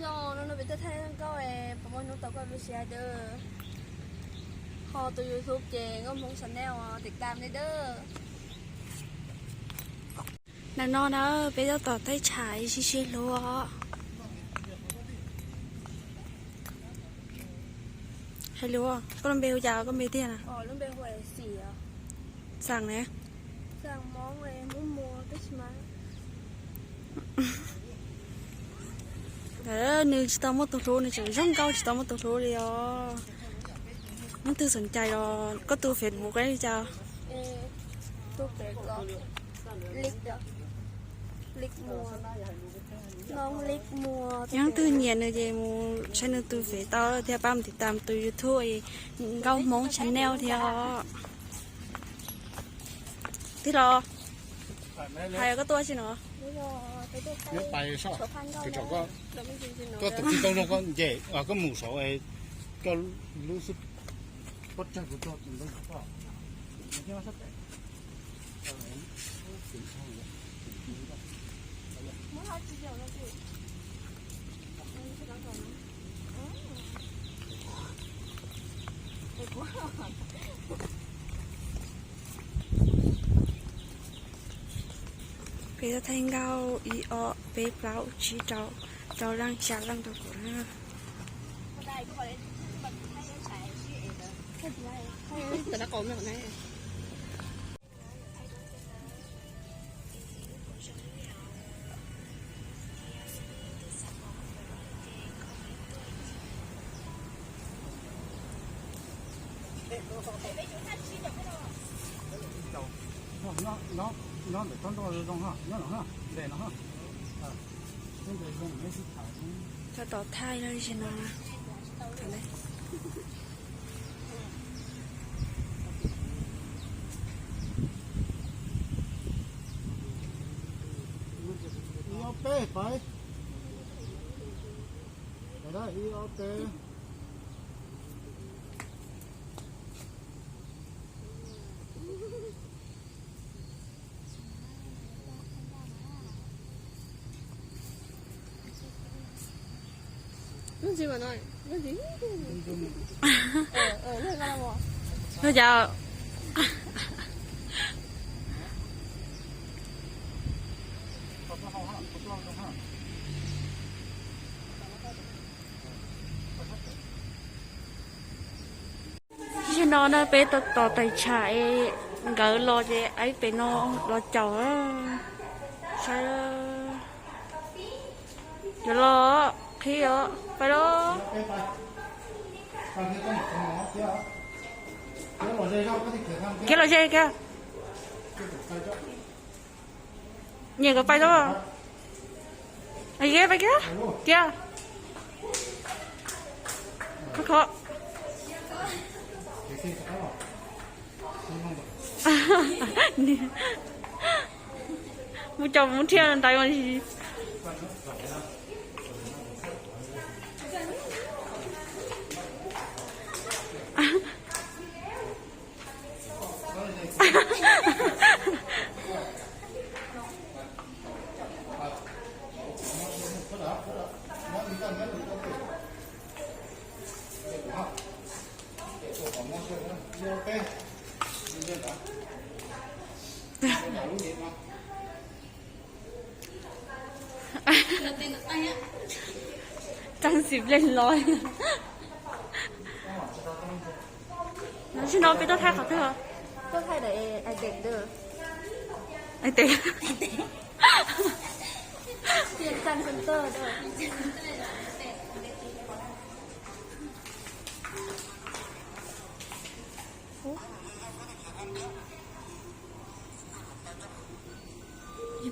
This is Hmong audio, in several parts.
Zoo no no peb tuaj thaij nkauj es puas muaj hnub tau koj lub siab dawb. Ho tus YouTube ces Nkauj Hmoob Channel, tiv tam li dawb. Ntawm no na peb tab tom thaij tshav sib sib hlub. Hais lus, koj lub npe hu cas koj npe tiag na? Xas ne. Nws tsis tau muaj tus hlub, nws tseem zoo nkauj tsis tau muaj tus hlub li os. Leej twg xom cai los koj tus Facebook li cas? Yog leej twg nyiam nws ces mus saib nws tus Facebook tau thiab pab mus tiv tam tus YouTube Nkauj Hmoob Channel thiab os. Tij laug, hais koj tuaj tsi no? Koj tus tij tau zoo koj nce, koj mus saud, koj lub xub pob tsag kuv tso tus ntoo saum toj. Peb thaij nkauj ib ob peb plaub tsib rau, rau leej xya leej rau kuv na. Nyob ntawm tsob ntoo zoo zoo, nyob no, nte no. Tab tom thaij no, ib ob peb pais, ib ob peb. Ua cas? Tam sim no na peb tos tais tsham es nkawd los ces aib pem no los caum. Saib, yuav los qhib os, pais los. Kiag los ze kiag. Nyiam kom pais tau. Pais kiag, kiag. Khov khov. Mus caum mus rhiaj ntaiv mas. Txeeb xim nplej los. Tam sim no peb tuaj thaij qhov twg? Tuaj thaij ais tes. Ais tes.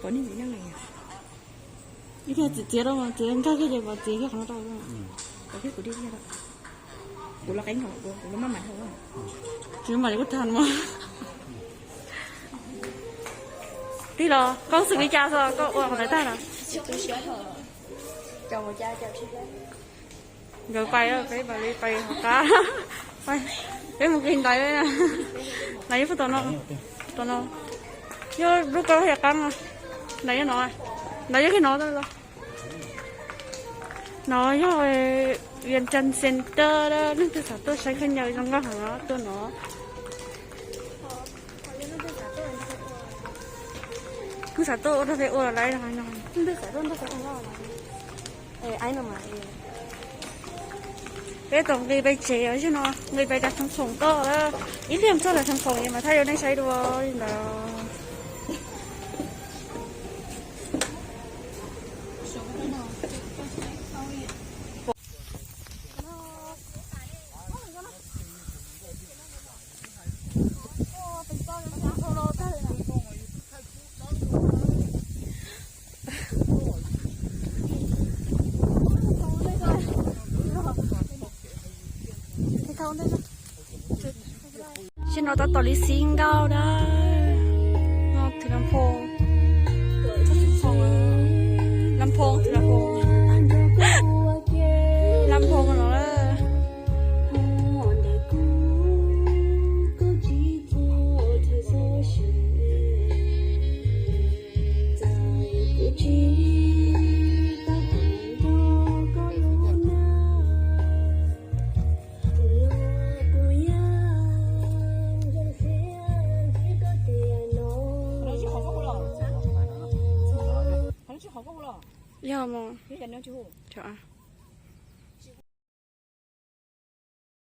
Pom nej txiv neej, ib tug txiv txiav rau mas txiav nkag kiag ces pom txiav kiag qhov no rau. Pom kiag kuv dij kiag rau. Kuv los qeeb, kuv los maj mam dhau. Tsis maj mam kuv tag mas. Tij laug, koj xwm li cas xwb koj ua qhov ntawd tag lawm? Nkawd pais, peb mam li pais hauv qab. Peb mus kiag ntaiv, ntaiv yog puag tom no, tom no. Yog lub koj hauv qab no, ntaiv yog no, ntaiv yog kiag no. No yog Vientiane Center, leej twg xav tuaj saib khaub ncaws zoo nkauj heev tuaj no. Kuv xav tuaj ua rau peb ua laiv no. Peb tau nqis pes tsev os, zaum no nqis pes rau Xeev Phoom toj lawm. Ib pliag txog lawm Xeev Phoom es mam thaij rau nej saib dua li ntawd. Zaum no tab tom li xib nkauj na. No thwv las phoo, las phoo, thwv las phoo, las phoo no. Yog mas.